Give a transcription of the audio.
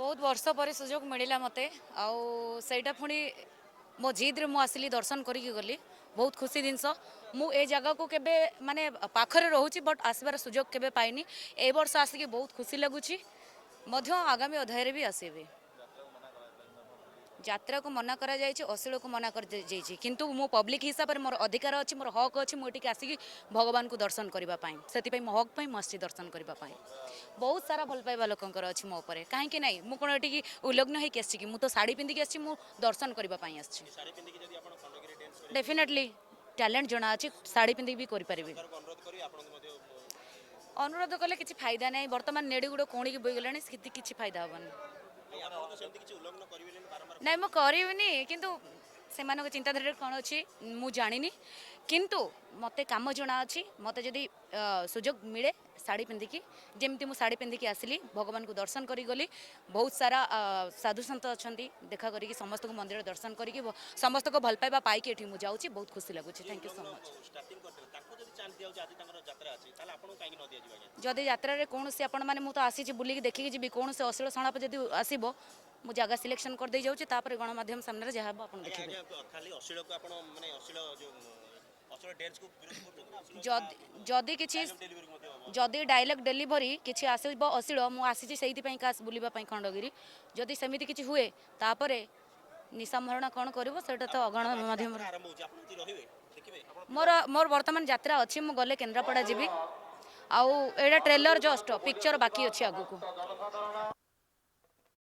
ବହୁତ ବର୍ଷ ପରେ ସୁଯୋଗ ମିଳିଲା ମୋତେ, ଆଉ ସେଇଟା ପୁଣି ମୋ ଜିଦ୍ରେ ମୁଁ ଆସିଲି, ଦର୍ଶନ କରିକି ଗଲି। ବହୁତ ଖୁସି ଜିନିଷ। ମୁଁ ଏ ଜାଗାକୁ କେବେ ମାନେ ପାଖରେ ରହୁଛି, ବଟ୍ ଆସିବାର ସୁଯୋଗ କେବେ ପାଇନି। ଏ ବର୍ଷ ଆସିକି ବହୁତ ଖୁସି ଲାଗୁଛି। ମଧ୍ୟ ଆଗାମୀ ଅଧ୍ୟାୟରେ ବି ଆସିବି। ଯାତ୍ରାକୁ ମନା କରାଯାଇଛି, ଅଶ୍ଳୀଳକୁ ମନା କରାଯାଇଛି, କିନ୍ତୁ ମୁଁ ପବ୍ଲିକ୍ ହିସାବରେ ମୋର ଅଧିକାର ଅଛି, ମୋର ହକ୍ ଅଛି। ମୁଁ ଏଠିକି ଆସିକି ଭଗବାନଙ୍କୁ ଦର୍ଶନ କରିବା ପାଇଁ, ସେଥିପାଇଁ ମୋ ହକ୍ ପାଇଁ ମୁଁ ଆସିଛି ଦର୍ଶନ କରିବା ପାଇଁ। ବହୁତ ସାରା ଭଲ ପାଇବା ଲୋକଙ୍କର ଅଛି ମୋ ଉପରେ। କାହିଁକି ନାହିଁ? ମୁଁ କ'ଣ ଏଠିକି ଉଲଗ୍ନ ହେଇକି ଆସିଛି କି? ମୁଁ ତ ଶାଢ଼ୀ ପିନ୍ଧିକି ଆସିଛି। ମୁଁ ଦର୍ଶନ କରିବା ପାଇଁ ଆସିଛି। ଶାଢ଼ୀ ପିନ୍ଧିକି ଯଦି ଆପଣ ଖଣ୍ଡଗିରି ଡ୍ୟାନ୍ସ? ଡେଫିନେଟଲି, ଟ୍ୟାଲେଣ୍ଟ ଜଣା ଅଛି, ଶାଢ଼ୀ ପିନ୍ଧିକି ବି କରିପାରିବି। ସରକାରଙ୍କୁ ଅନୁରୋଧ କରିବି ଆପଣଙ୍କୁ ମଧ୍ୟ? ଅନୁରୋଧ କଲେ କିଛି ଫାଇଦା ନାହିଁ। ବର୍ତ୍ତମାନ ନେଡ଼ି ଗୁଡ଼ କହୁଣିକି ବୋଇଗଲାଣି, ସେଠି କିଛି ଫାଇଦା ହେବନି। ନାଇଁ, ଆପଣ ତ ସେମିତି କିଛି ଉଲ୍ଲଂଘନ କରିବେନି ବାରମ୍ବାର। ନାଇଁ, ମୁଁ କରିବିନି, କିନ୍ତୁ ସେମାନଙ୍କ ଚିନ୍ତାଧାରାରେ କ'ଣ ଅଛି ମୁଁ ଜାଣିନି, କିନ୍ତୁ ମୋତେ କାମ ଜଣା ଅଛି। ମୋତେ ଯଦି ସୁଯୋଗ ମିଳେ, ଶାଢ଼ୀ ପିନ୍ଧିକି, ଯେମିତି ମୁଁ ଶାଢ଼ୀ ପିନ୍ଧିକି ଆସିଲି, ଭଗବାନଙ୍କୁ ଦର୍ଶନ କରି ଗଲି। ବହୁତ ସାରା ସାଧୁସନ୍ଥ ଅଛନ୍ତି, ଦେଖା କରିକି, ସମସ୍ତଙ୍କୁ ମନ୍ଦିର ଦର୍ଶନ କରିକି, ସମସ୍ତଙ୍କ ଭଲ ପାଇବା ପାଇକି ଏଠି ମୁଁ ଯାଉଛି। ବହୁତ ଖୁସି ଲାଗୁଛି। Thank you so much. Starting କରିଥିଲେ, ତାଙ୍କୁ ଯଦି ଚାନ୍ସ ଦିଆଯାଉଛି, ଆଜି ତାଙ୍କର ଯାତ୍ରା ଅଛି, ତାହେଲେ ଆପଣଙ୍କୁ କାହିଁକି ନ ଦିଆଯିବ ଆଜ୍ଞା? ଯଦି ଯାତ୍ରାରେ କୌଣସି, ଆପଣମାନେ, ମୁଁ ତ ଆସିଛି, ବୁଲିକି ଦେଖିକି ଯିବି। କୌଣସି ଅଶ୍ଳୀଳ ସଂଳାପ ଯଦି ଆସିବ, ମୁଁ ଜାଗା ସିଲେକ୍ସନ୍ କରିଦେଇ ଯାଉଛି। ତାପରେ ଗଣମାଧ୍ୟମ ସାମ୍ନାରେ ଯାହା ହେବ ଆପଣ ଦେଖିବେ। ଆଜ୍ଞା, ଖାଲି ଅଶ୍ଳୀଳକୁ ଆପଣ ମାନେ ଅଶ୍ଳୀଳ ଯୋଉ ଅଶ୍ଳୀଳ ଡ୍ୟାନ୍ସକୁ ବିରୋଧ କରୁଛନ୍ତି ନା ଅଶ୍ଳୀଳ ଯଦି କିଛି ଡେଲିଭରି ମଧ୍ୟ ହବ? ଯଦି ଡାଇଲଗ୍ ଡେଲିଭରି କିଛି ଆସିବ ଅଶ୍ଳୀଳ, ମୁଁ ଆସିଛି ସେଇଥିପାଇଁ ଖାସ୍ ବୁଲିବା ପାଇଁ ଖଣ୍ଡଗିରି। ଯଦି ସେମିତି କିଛି ହୁଏ, ତାପରେ ନିଶା ମହାରଣା କ'ଣ କରିବ, ସେଇଟା ତ ଗଣମାଧ୍ୟମରେ। ଆରମ୍ଭ ହେଉଛି, ଆପଣ ଯଦି ରହିବେ, ଦେଖିବେ ଆପଣ? ମୋର ବର୍ତ୍ତମାନ ଯାତ୍ରା ଅଛି। ମୁଁ ଗଲେ କେନ୍ଦ୍ରାପଡ଼ା ଯିବି। ଆଉ ଏଇଟା ଟ୍ରେଲର ଜଷ୍ଟ, ପିକ୍ଚର ବାକି ଅଛି ଆଗକୁ।